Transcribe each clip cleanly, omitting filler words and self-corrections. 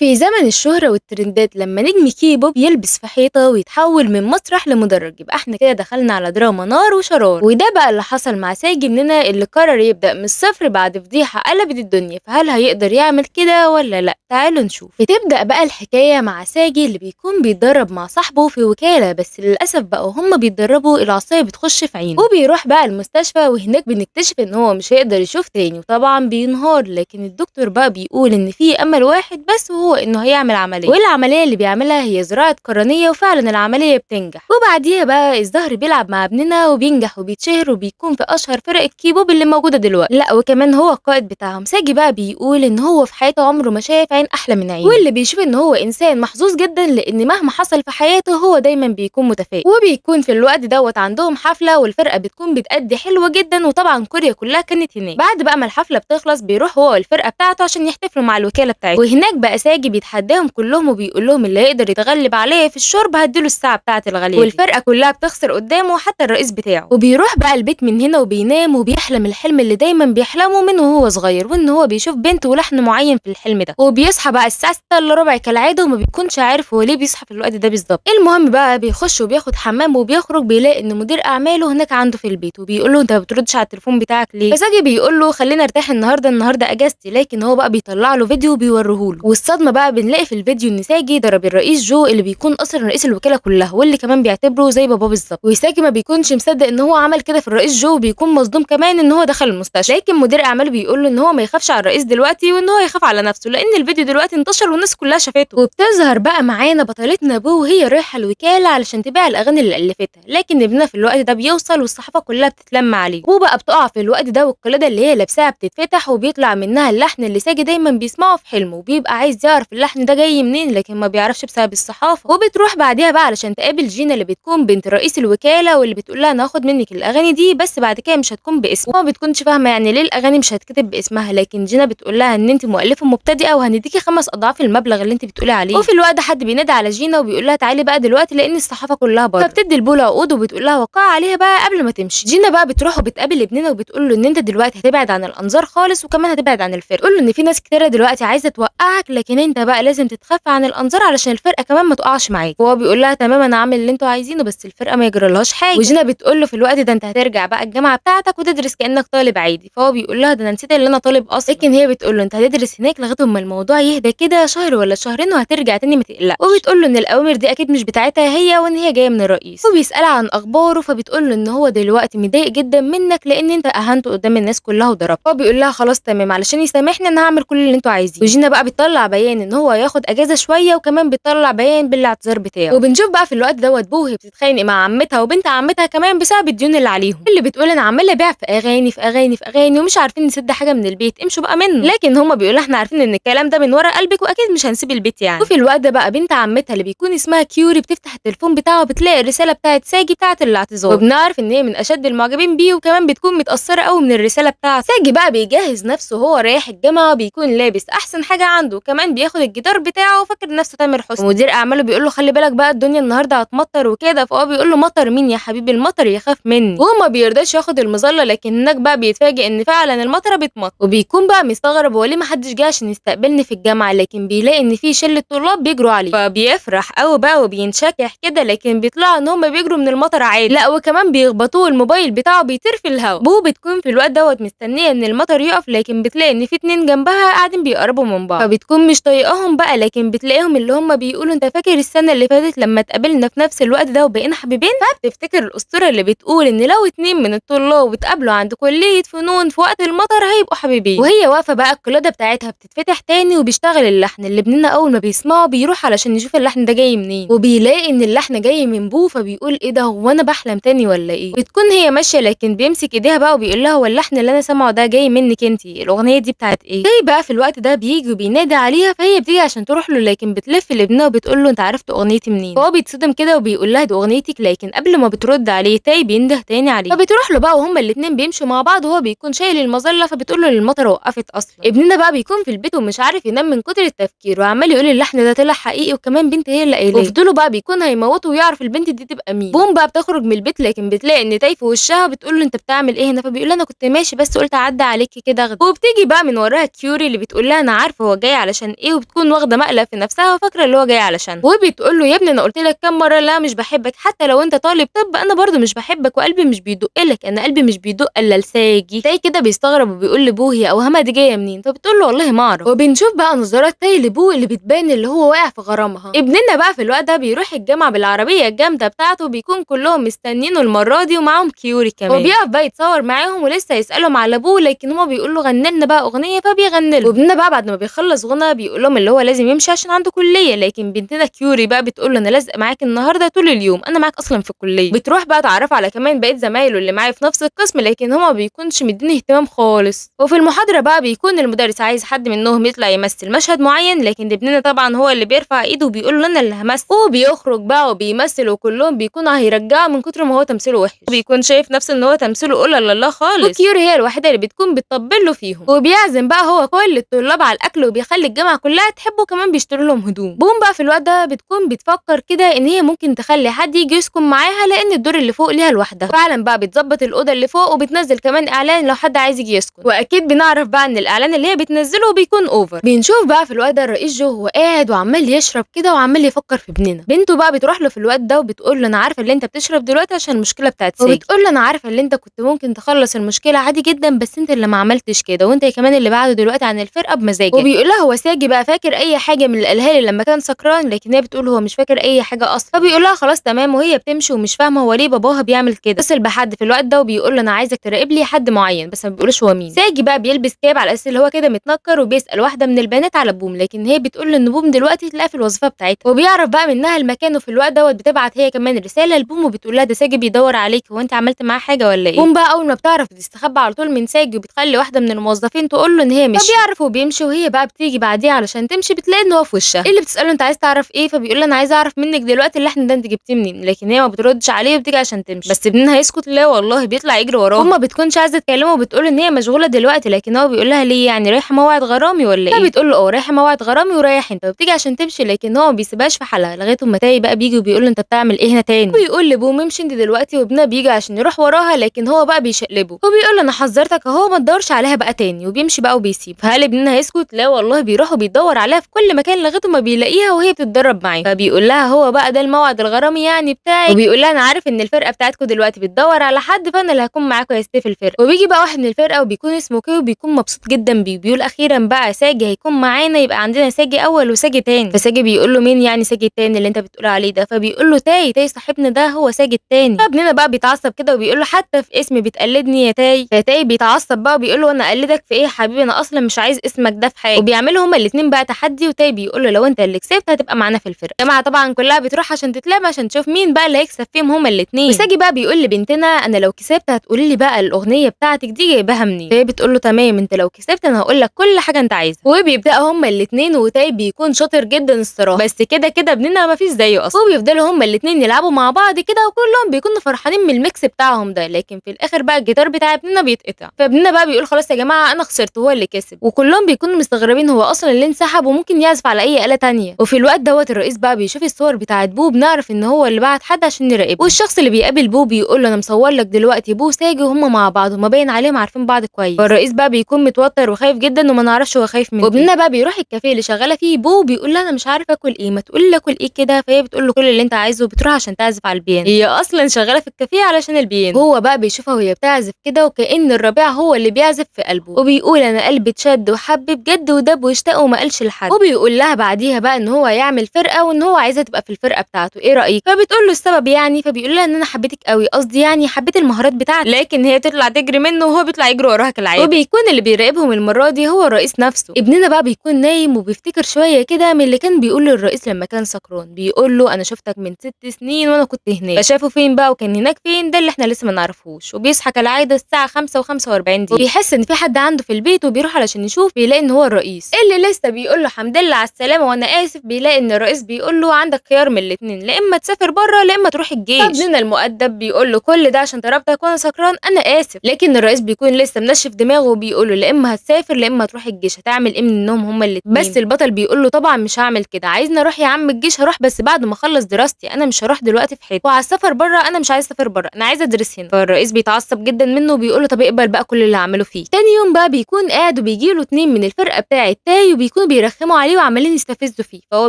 في زمن الشهرة والترندات لما نجم كيبوب يلبس في حيطة ويتحول من مسرح لمدرج، يبقى احنا كده دخلنا على دراما نار وشرار. وده بقى اللي حصل مع ساجي مننا اللي قرر يبدأ من الصفر بعد فضيحة قلبت الدنيا. فهل هيقدر يعمل كده ولا لا؟ تعالوا نشوف. بتبدأ بقى الحكاية مع ساجي اللي بيكون بيتدرب مع صاحبه في وكالة، بس للأسف بقى وهم بيتدربوا العصاية بتخش في عينه وبيروح بقى المستشفى، وهناك بنكتشف ان هو مش هيقدر يشوف تاني وطبعا بينهار. لكن الدكتور بقى بيقول ان في امل واحد بس، وهو انه هيعمل عملية، والعملية اللي بيعملها هي زراعة قرنية، وفعلا العملية بتنجح. وبعديها بقى الزهر بيلعب مع ابننا وبينجح وبيتشهر وبيكون في اشهر فرق الكيبوب اللي موجودة دلوقتي، لا وكمان هو القائد بتاعهم. ساجي بقى بيقول ان هو في حياته عمره ما شاف عين احلى من عينه، واللي بيشوف ان هو انسان محظوظ جدا لان مهما حصل في حياته هو دايما بيكون متفائل. وبيكون في الوقت دوت عندهم حفلة والفرقة بتكون بتأدي حلوة جدا، وطبعا كوريا كلها كانت هناك. بعد بقى ما الحفلة بتخلص بيروح هو والفرقة بتاعته عشان يحتفلوا مع الوكالة بتاعته، وهناك بقى ساجي بيتحداهم كلهم وبيقول لهم اللي هيقدر يتغلب عليه في الشرب هديله الساعة بتاعه الغالية، والفرقة كلها بتخسر قدامه حتى الرئيس بتاعه. وبيروح بقى البيت من هنا وبينام وبيحلم الحلم اللي دايما بيحلمه من وهو صغير، وان هو بيشوف بنت ولحن معين في الحلم ده. وبيصحى بقى الساعة 5:45 كالعادة وما بيكونش عارف هو ليه بيصحى في الوقت ده بالظبط. المهم بقى بيخش وبياخد حمام وبيخرج، بيلاقي ان مدير اعماله هناك عنده في البيت، وبيقول له انت ما بتردش على التليفون بتاعك ليه؟ فساجي بيقول له خلينا ارتاح النهارده اجازتي. لكن هو بقى بيطلع له فيديو وبيوريه له، والصدمه بقى بنلاقي في الفيديو ان ساجي ضرب الرئيس جو اللي بيكون اصلا رئيس الوكالة كلها، واللي كمان بيعتبره زي باباه بالظبط. وساجي ما بيكونش مصدق ان هو عمل كده في الرئيس جو، وبيكون مصدوم كمان ان هو دخل المستشفى. لكن مدير اعماله بيقول له ان هو ما يخافش على الرئيس دلوقتي وان هو يخاف على نفسه، لان الفيديو دلوقتي انتشر والناس كلها شافته. وبتظهر بقى معانا بطلتنا بو وهي رايحة الوكالة علشان تبيع الاغاني اللي الفتها، لكن ابنها في الوقت ده بيوصل والصحافة كلها بتتلم عليه. وبقى بتقع في الوقت ده والقلاده اللي هي لابساها بتتفتح وبيطلع منها اللحن اللي ساجي دايما بيسمعه في حلمه، وبيبقى عايز يعرف اللحن ده جاي منين لكن ما بيعرفش بسبب الصحافة. وبتروح بعديها بقى علشان تقابل جينا اللي بتكون بنت رئيس الوكالة، واللي بتقول لها انا هاخد منك الاغاني دي بس بعد كده مش هتكون باسمك. وما بتكونش فاهمه يعني ليه الاغاني مش هتكتب باسمها، لكن جينا بتقول لها ان انت مؤلفه مبتدئة وهنديكي 5 اضعاف المبلغ اللي انت بتقولي عليه. وفي الوقت ده حد بينادي على جينا وبيقول لها تعالي بقى دلوقتي لان الصحافة كلها بره. فبتدي البول عقود وبتقول لها وقع عليها بقى قبل ما تمشي. جينا بقى بتروح وبتقابل ابننا وبتقول له ان انت دلوقتي هتبعد عن الانظار خالص وكمان هتبعد عن الفرقة. تقول له ان في ناس كتيرة دلوقتي عايزه توقعك، لكن انت بقى لازم تتخفى عن الانظار علشان الفرقة كمان ما تقعش معاك. وهو بيقول لها تمام انا عامل اللي انتوا عايزينه بس الفرقة ما يجرالهاش حاجة. وجينا بتقول له في الوقت ده انت هترجع بقى الجامعة بتاعتك وتدرس كانك طالب عادي. فهو بيقول لها ده انا نسيت ان انا طالب اصلا. لكن هي بتقول له انت هتدرس هناك لغاية اما الموضوع يهدى كده شهر ولا شهرين وهترجع تاني ما تقلقش. وبتقول له ان الاوامر دي اكيد مش بتاعتها هي وان هي جاية من الرئيس. وبيسالها عن اخباره فبتقول له ان هو دلوقتي متضايق جدا منك لان انت اهنته قدام الناس كلها وضربته. فهو بيقول لها خلاص تمام علشان يسامحني انا هعمل كل اللي انتوا عايزينه. وجينا بقى بتطلع بيان ان هو ياخد اجازه شوية، وكمان بتطلع بيان بالاعتذار بتاعه. وبنشوف بقى في الوقت دوت بو وهي بتتخانق مع عمتها وبنت عمتها كمان بسبب الديون اللي عليهم، اللي بتقول انا عماله ابيع في اغاني في اغاني في اغاني ومش عارفين نسد حاجة من البيت، امشوا بقى منه. لكن هما بيقولوا احنا عارفين ان الكلام ده من ورا قلبك واكيد مش هنسيب البيت يعني. وفي الوقت ده بقى بنت عمتها اللي بيكون اسمها كيوري بتفتح التليفون بتاعه وبتلاقي الرسالة بتاعت ساجي بتاعت الاعتذار، وبنعرف ان هي من اشد المعجبين بيه وكمان بتكون متاثرة قوي من الرسالة بتاعته. ساجي بقى بيجهز نفسه وهو رايح الجامعة، بيكون لابس احسن حاجة عنده، وكمان بياخد الجيتار بتاعه وفاكر نفسه تامر حسني. ومدير اعماله بيقول له خلي بالك بقى الدنيا النهارده هتمطر وكده، فهو بيقول له مطر مين يا حبيبي، المطر يخاف مني. وهو ما بيرضاش ياخد المظلة، لكن هناك بقى بيتفاجئ ان فعلا المطره بتمطر، وبيكون بقى مستغرب هو ليه ما حدش جه عشان يستقبلني في الجامعة. لكن بيلاقي ان في شله طلاب بيجروا عليه، فبيفرح قوي بقى وبينشكح كده، لكن بيطلعوا ان هم بيجروا من المطر عادي، لا وكمان بيخبطوه الموبايل بتاعه بيطير في الهواء. بو بتكون في الوقت دوت مستنيه ان المطر يقف، لكن بتلاقي ان في 2 جنبها قاعدين بيقربوا من بعض، فبتكون مش طايقاهم بقى. لكن بتلاقيهم اللي هم بيقولوا انت فاكر السنة اللي فاتت لما اتقابلنا في نفس الوقت ده وبقينا حبيبين؟ فبتفتكر الاسطورة اللي بتقول ان لو 2 من الطلاب اتقابلوا عند كليه فنون في وقت المطر هيبقوا حبيبين. وهي واقفة بقى القلادة بتاعتها بتتفتح تاني وبيشتغل اللحن اللي ابننا اول ما بيسمعه بيروح علشان يشوف اللحن ده جاي منين، وبيلاقي ان اللحن جاي من بو، فبيقول ايه ده هو انا بحلم تاني ولا ايه؟ بتكون هي ماشية لكن بيمسك ايديها بقى وبيقول لها هو اللحن اللي انا سامعه ده جاي منك انتي، الاغنية دي بتاعت ايه؟ جاي بقى في الوقت ده بيجي وبينادي عليها، فهي بتيجي عشان تروح له، لكن بتلف لابنها وبتقول له انت عرفت اغنيتي منين؟ فهو بيتصدم كده وبيقول لها دي اغنيتك، لكن قبل ما بترد عليه تاي بينده تاني عليه، فبتروح له بقى وهما الاثنين بيمشوا مع بعض وهو بيكون شايل المظلة، فبتقول له المطره وقفت اصلا. ابننا بقى بيكون في البيت ومش عارف ينام من كتر التفكير، وعمال يقول اللحن ده طلع حقيقي وكمان بنت هي اللي قايلاه، وفضلوا بقى بيكون هيموته ويعرف البنت دي تبقى مين. بوم بقى بتخرج من البيت، لكن بتلاقي ان تاي في وشها بتقول له انت بتعمل ايه هنا؟ فبيقول لها انا كنت ماشي بس قلت اعدي عليكي كده اخده. وبتيجي بقى من وراها كيوري اللي بتقول لها انا عارفه هو جاي علشان ايه، ايه، وبتكون واخده مقلب في نفسها وفاكره اللي هو جاي علشان، وبتقول له يا ابني انا قلت لك كام مرة لا مش بحبك، حتى لو انت طالب طب انا برضو مش بحبك وقلبي مش بيدق لك، انا قلبي مش بيدق الا لساجي. تاي كده بيستغرب وبيقول لبوه هي اوهامها دي جاية منين؟ فبتقول له والله ما اعرف. وبنشوف بقى نظرات تاي لبوه اللي بتبان اللي هو واقع في غرامها. ابننا بقى في الوقت ده بيروح الجامعة بالعربية الجامدة بتاعته، بيكون كلهم مستنينه المرة دي ومعاهم كيوري كمان، وبيقف بقى يتصور معاهم ولسه يسالهم على ابوه، لكن هما بيقولوا غني لنا بقى اغنية فبيغني له. وابننا بقى بعد ما بيخلص غنى بيقول لهم اللي هو لازم يمشي عشان عنده كليه، لكن بنتنا كيوري بقى بتقول له انا لازقه معاك النهارده طول اليوم، انا معاك اصلا في الكلية. بتروح بقى تعرف على كمان بقية زمايله اللي معاه في نفس القسم، لكن هما بيكونش مدين اهتمام خالص. وفي المحاضرة بقى بيكون المدرس عايز حد منهم يطلع يمثل مشهد معين، لكن ابننا طبعا هو اللي بيرفع ايده وبيقول له انا اللي همثل، وبيخرج بقى وبيمثل وكلهم بيكونوا هيرجعوا من كتر ما هو تمثيله وحش، بيكون شايف نفسه ان هو تمثيله قول لا خالص. وكيوري هي الوحيدة اللي بتكون بتطبل له فيهم، وبيعزم بقى هو كل الطلاب على الاكل وبيخلي الجامعة كلها تحبه، كمان بيشتري لهم هدوم. بوم بقى في الوقت ده بتكون بتفكر كده ان هي ممكن تخلي حد يجي يسكن معاها لان الدور اللي فوق ليها لوحدها. فعلا بقى بتظبط الاوضة اللي فوق وبتنزل كمان اعلان لو حد عايز يجي يسكن، واكيد بنعرف بقى ان الاعلان اللي هي بتنزله بيكون over. بنشوف بقى في الوقت ده الرئيس جو هو قاعد وعمال يشرب كده وعمال يفكر في ابننا. بنته بقى بتروح له في الوقت ده وبتقول له انا عارفه اللي انت بتشرب دلوقتي عشان المشكلة بتاعت ساجي، وبتقول له انا عارفه اللي انت كنت ممكن تخلص المشكلة عادي جدا بس انت اللي ما عملتش كده، وانت كمان اللي بعده دلوقتي عن الفرقة بمزاجك. وبيقول لها هو ساجي بقى فاكر اي حاجة من اللي قالها لي لما كان سكران؟ لكن هي بتقول هو مش فاكر اي حاجة اصلا. فبيقول لها خلاص تمام، وهي بتمشي ومش فاهمه هو ليه باباها بيعمل كده. اتصل بحد في الوقت ده وبيقول له انا عايزك تراقب لي حد معين، بس ما بيقولوش هو مين. ساجي بقى بيلبس كاب على اساس اللي هو كده متنكر، وبيسال واحدة من البنات على بوم، لكن هي بتقول له ان بوم دلوقتي تلاقي في الوظيفة بتاعتها، وبيعرف بقى منها المكان. وفي الوقت دوت بتبعت هي كمان رسالة لبوم وبتقول لها ده ساجي بيدور عليك، هو انت عملت معاه حاجة ولا ايه؟ بوم بقى اول ما بتعرف بتستخبى على طول من ساجي، وبتخلي واحدة من الموظفين تقول له ان هي مشيت، فبيعرف وبيمشي. وهي بقى بتيجي بعديها علشان تمشي بتلاقي ان هو في وشها. اللي بتساله انت عايز تعرف ايه؟ فبيقول لها انا عايز اعرف منك دلوقتي اللحن ده انت جبتيه منين، لكن هي ما بتردش عليه وبتيجي عشان تمشي. بس ابنها هيسكت؟ لا والله، بيطلع يجري وراها. هما بتكونش عايزه تكلمه وبتقول ان هي مشغولة دلوقتي، لكن هو بيقول لها ليه يعني رايحة موعد غرامي ولا ايه؟ فبتقول له اه رايحة موعد غرامي ورايح انت، وبتيجي عشان تمشي لكن هو ما بيسيبهاش في حالها لغاية اما تاي بقى بيجي وبيقول له انت بتعمل ايه هنا تاني؟ ويقول لبوم امشي انت دلوقتي، وابنها بيجي عشان يروح وراها لكن هو بقى بيشقلبه وبيقول له انا حذرتك اهو ما تدورش عليها بقى تاني، وبيمشي بقى وبيسيب. فهل ابننا هيسكت؟ لا والله، بيروح وبيدور عليها في كل مكان لغاية ما بيلاقيها وهي بتتدرب معاه. فبيقول لها هو بقى ده الموعد الغرامي يعني بتاعي، وبيقول لها انا عارف ان الفرقة بتاعتكم دلوقتي بتدور على حد فانا اللي هكون معاكم يا ستي في الفرقة. وبيجي بقى واحد من الفرقة وبيكون اسمه كي وبيكون مبسوط جدا بيه، بيقول اخيرا بقى ساجي هيكون معانا، يبقى عندنا ساجي اول وساجي تاني. فساجي بيقول له مين يعني ساجي التاني اللي انت بتقول عليه ده؟ فبيقول له تاي، تاي صاحبنا ده هو ساجي التاني. فابننا بقى بيتعصب كده وبيقول له حتى في اسمي بتقلدني يا تاي؟ فتاي بيتعصب بقى وبيقول له انا اقلدك في ايه يا حبيبي، انا اصلا مش عايز اسمك ده في حاجة. وبيعملوا هما الاثنين بقى تحدي، وتاي بيقول له لو انت اللي كسبت هتبقى معانا في الفرقة. الجماعة طبعا كلها بتروح عشان تتلم عشان تشوف مين بقى اللي هيكسب فيهم هما الاثنين. وساجي بقى بيقول لبنتنا انا لو كسبت هتقولي لي بقى الاغنية بتاعتك دي جايباها منين؟ فهي بتقول له تمام انت لو كسبت انا هقول لك كل حاجة انت عايزها. وبيبداوا هما الاثنين، وتاي بيكون شاطر جدا الصراحة، بس كده كده ابننا ما فيش زيه اصلا. وبيفضلوا هما الاثنين يلعبوا مع بعض كده وكلهم بيكونوا فرحانين من ال mix بتاعهم ده، لكن في الاخر بقى الجيتار بتاع ابننا بيتقطع. فابننا بقى بيقول خلاص يا جماعة انا خسرت هو اللي كسب، وكلهم بيكونوا مستغربين هو اصلا اللي انسحب وممكن يعزف على اي آلة تانية. وفي الوقت دوت الرئيس بقى بيشوف الصور بتاعت بو، بنعرف ان هو اللي بعت حد عشان يراقبه. والشخص اللي بيقابل بو بيقول له انا مصور لك دلوقتي بو ساجي وهم مع بعض وما باين عليهم عارفين بعض كويس. فالرئيس بقى بيكون متوتر وخايف جدا وما نعرفش هو خايف من ايه. وابننا بقى بيروح الكافيه اللي شغالة فيه بو بيقول لها انا مش عارف اكل ايه، ما تقول لي اكل ايه كده؟ فهي بتقول له كل اللي انت عايزه، وبتروح عشان تعزف على البيانو. هي اصلا شغالة في الكافيه علشان البيانو. هو بقى بيشوفها وهي بتعزف كده وكأن الربيع هو اللي بيعزف في قلبه، وبيقول انا قلبي اتشد وحب بجد ودب واشتاق وما قالش لحد. وبيقول لها بعديها بقى ان هو هيعمل فرقه وان هو عايزها تبقى في الفرقة بتاعته، ايه رايك؟ فبتقول له السبب يعني، فبيقول لها ان انا حبيتك قوي، قصدي يعني حبيت المهارات بتاعتك. لكن هي تطلع تجري منه وهو بيطلع يجري وراها كالعادة. وبيكون اللي بيراقبهم المرة دي هو الرئيس نفسه. ابننا بقى بيكون نايم وبيفتكر شوية كده من اللي كان بيقول للرئيس لما كان سكران، بيقول له انا شفتك من 6 سنين وانا كنت هناك. فشافه فين بقى وكان هناك فين؟ ده اللي احنا لسه ما نعرفوش. وبيصحى كالعادة الساعة 5:45 دقيقة، وبيحس ان في حد عنده في البيت وبيروح علشان يشوف، بيلاقي ان هو الرئيس اللي لسه بيقول له الحمد لله على السلامة وانا اسف. بيلاقي ان الرئيس بيقول له عندك خيار من الاثنين، لا اما تسافر بره لا اما تروح الجيش. فابننا المؤدب بيقول له كل ده عشان ضربتك وانا سكران، انا اسف. لكن الرئيس بيكون لسه منشف دماغه وبيقول له لا اما هتسافر لا اما هتروح الجيش، هتعمل ايه من النوم هما الاثنين؟ بس البطل بيقول له طبعا مش هعمل كده، عايزني اروح يا عم الجيش هروح بس بعد ما اخلص دراستي، انا مش هروح دلوقتي في حتة، وعلى السفر بره انا مش عايز اسافر بره، انا عايز ادرس هنا. فالرئيس بيتعصب جدا منه وبيقول له طب اقبل بقى كل اللي هعمله فيه. تاني يوم بقى بيكون قاعد وبيجي له 2 من الفرقة بتاعه تاي وبيكون بيكونوا بيرخموا عليه وعمالين يستفزوا فيه، فهو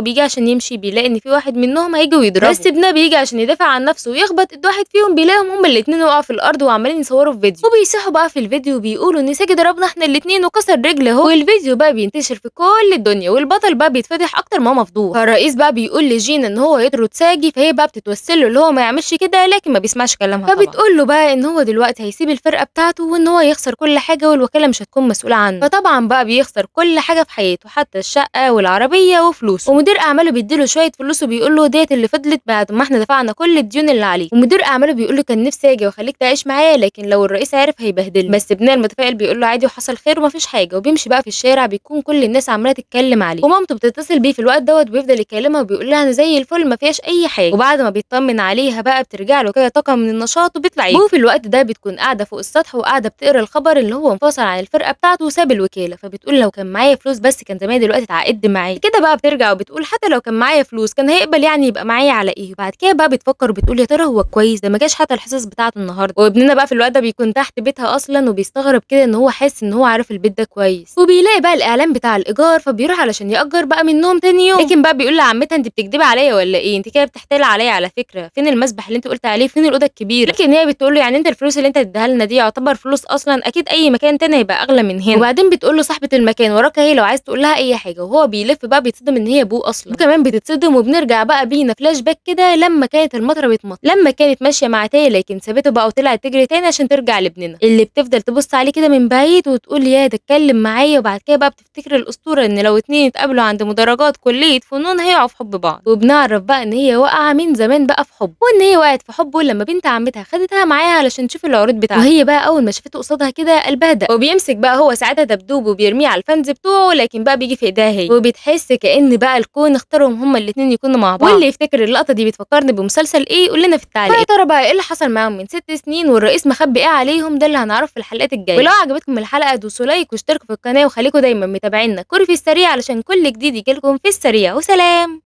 بيجي عشان يمشي بيلاقي ان في واحد منهم هيجي ويضربه، بس ابننا بيجي عشان يدافع عن نفسه ويخبط ايد واحد فيهم، بيلاقيهم هما الاثنين وقعوا في الارض وعمالين يصوروا في فيديو، وبيصيحوا بقى في الفيديو وبيقولوا ان ساجي ضربنا احنا الاثنين وكسر رجله اهو. والفيديو بقى بينتشر في كل الدنيا، والبطل بقى بيتفضح اكتر ما هو مفضوح. فالرئيس بقى بيقول لجينا ان هو يطرد ساجي، فهي بقى بتتوسل له اللي هو ما يعملش كده، لكن ما بيسمعش كلامها. فبتقول له بقى ان هو دلوقتي هيسيب الفرقة بتاعته وان هو يخسر كل حاجة والوكالة مش هتكون مسؤولة عنه. فطبعا بقى بيخسر كل حاجة في حياته، حتى الشقة والعربية وفلوسه. ومدير اعماله بيديله شوية فلوس وبيقول له ديت اللي فضلت بعد ما احنا دفعنا كل الديون اللي عليك. ومدير اعماله بيقول له كان نفسي اجي واخليك تعيش معايا، لكن لو الرئيس عرف هيبهدلني. بس ابننا المتفائل بيقول له عادي وحصل خير ومفيش حاجة. وبيمشي بقى في الشارع بيكون كل الناس عماله تتكلم عليه، ومامته بتتصل بيه في الوقت دوت وبيفضل يكلمها وبيقول لها انا زي الفل ما فيهاش اي حاجة. وبعد ما بيطمن عليها بقى بترجع له كده طاقة من النشاط وبيطلع يجري. وفي الوقت ده بتكون قاعدة فوق السطح وقاعدة بتقرا الخبر اللي هو انفصل عن الفرقة بتاعته وساب الوكالة، فبتقول لو كان معايا فلوس بس كان زمان دلوقتي اتعقدت معايا كده. بقى بترجع وبتقول حتى لو كان معايا فلوس كان هيقبل يعني يبقى معايا على ايه. وبعد كده بقى بتفكر وبتقول يا ترى هو كويس، ده ما جاش حتى الحصص بتاعته النهارده. وابننا بقى في الوقت ده بيكون تحت بيتها اصلا، وبيستغرب كده ان هو حاسس ان هو عارف البيت ده كويس، وبيلاقي بقى الاعلان بتاع الايجار، فبيروح علشان يأجر بقى منهم تاني يوم. لكن بقى بيقول لعمتها انت بتكدبي عليا ولا ايه، انت كده بتحتالي عليا على فكرة، فين المسبح اللي انت قلت عليه، فين الاوضة الكبيرة. لكن هي بتقول له يعني انت الفلوس اللي انت اديها لنا دي يعتبر فلوس اصلا، اكيد اي مكان تاني هيبقى اغلى من هنا. وبعدين بتقول له صاحبه المكان وراك اهي لو عايز تقول لها اي حاجة. وهو بيلف بقى بيتصدم ان هي ابوه اصلا، وكمان بتتصدم. وبنرجع بقى بينا فلاش باك كده لما كانت المطره بتمطر، لما كانت ماشية مع تايا، لكن سابته بقى وطلعت تجري تاني عشان ترجع لابننا اللي بتفضل تبص عليه كده من بعيد وتقول يا ده اتكلم معايا. وبعد كده بقى بتفتكر الاسطورة ان لو اتنين اتقابلوا عند مدرجات كليه فنون هيقعوا في حب بعض. وبنعرف بقى ان هي واقعه من زمان بقى في حب، وان هي وقعت في حبه لما بنت عمتها خدتها معاها علشان تشوف العروض بتاعته، وهي بقى اول ما شافته قصادها كده قلبها دق. وبيمسك بقى هو ساعتها دبدوب وبيرميه على ال fans بتوعه، لكن بقى بيجي في ايديها هي، وبتحس كأن بقى الكون اختارهم هما الاثنين يكونوا مع بعض. واللي يفتكر اللقطة دي بتفكرني بمسلسل ايه قول لنا في التعليق. يا ترى بقى ايه اللي حصل معاهم من 6 سنين والرئيس مخبي ايه عليهم؟ ده اللي هنعرفه في الحلقات الجاية. ولو عجبتكم الحلقة دوسوا like واشتركوا في القناة، وخليكم دايما متابعينا كوري في السريع علشان كل جديد يجيلكم في السريع. وسلام.